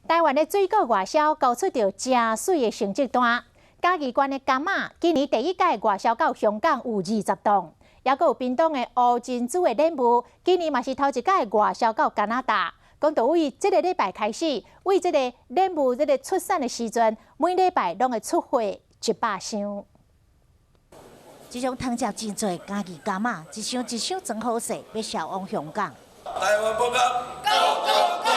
台灣的水果外銷交出著誠媠的成績單。嘉義縣的柑仔今年第一屆外銷到香港有20棟，抑閣有屏東的烏珍珠的蓮霧，今年嘛是頭一屆外銷到加拿大。講到對這個禮拜開始，對這個蓮霧這個出產的時陣，每禮拜攏會出貨100箱。這種通食真濟嘉義柑仔，一箱一箱裝好勢，欲銷往香港。台灣國家，Go Go Go！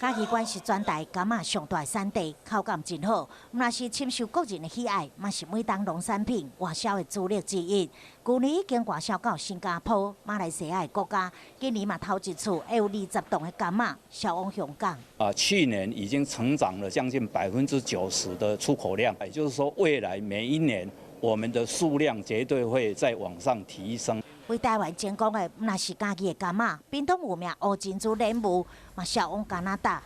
嘉義縣是全台柑仔上大產地，口感真好，毋但是深受國人的喜愛，嘛是每當農產品外銷的主力之一。舊年已經外銷到新加坡、馬來西亞的國家，今年嘛頭一次會有20棟的柑仔銷往香港。啊，去年已經成長了將近90%的出口量，也就是說，未來每一年我們的數量絕對會再往上提升。為台灣成功的，毋但是嘉義的柑仔，屏東有名烏珍珠蓮霧，嘛銷往加拿大，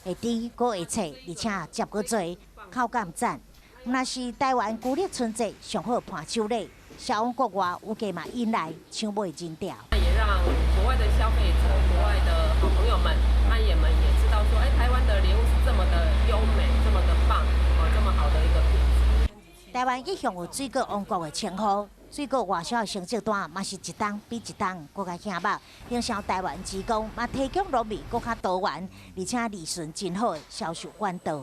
會甜閣會脆，而且汁閣濟，口感讚。毋但是台灣舊曆春節上好伴手禮，銷往國外有價嘛引來搶買人潮。也讓國外的消費者、國外的好朋友們，他也們也知道說，哎，台灣的蓮霧是這麼的優美，這麼的棒，哦，這麼好的一個品質。台灣一向有水果王國的稱號。水果外銷的成績單嘛是一冬比一冬閣較顯目，營銷台灣之光嘛提供農民閣較多元，而且利潤真好的銷售管道。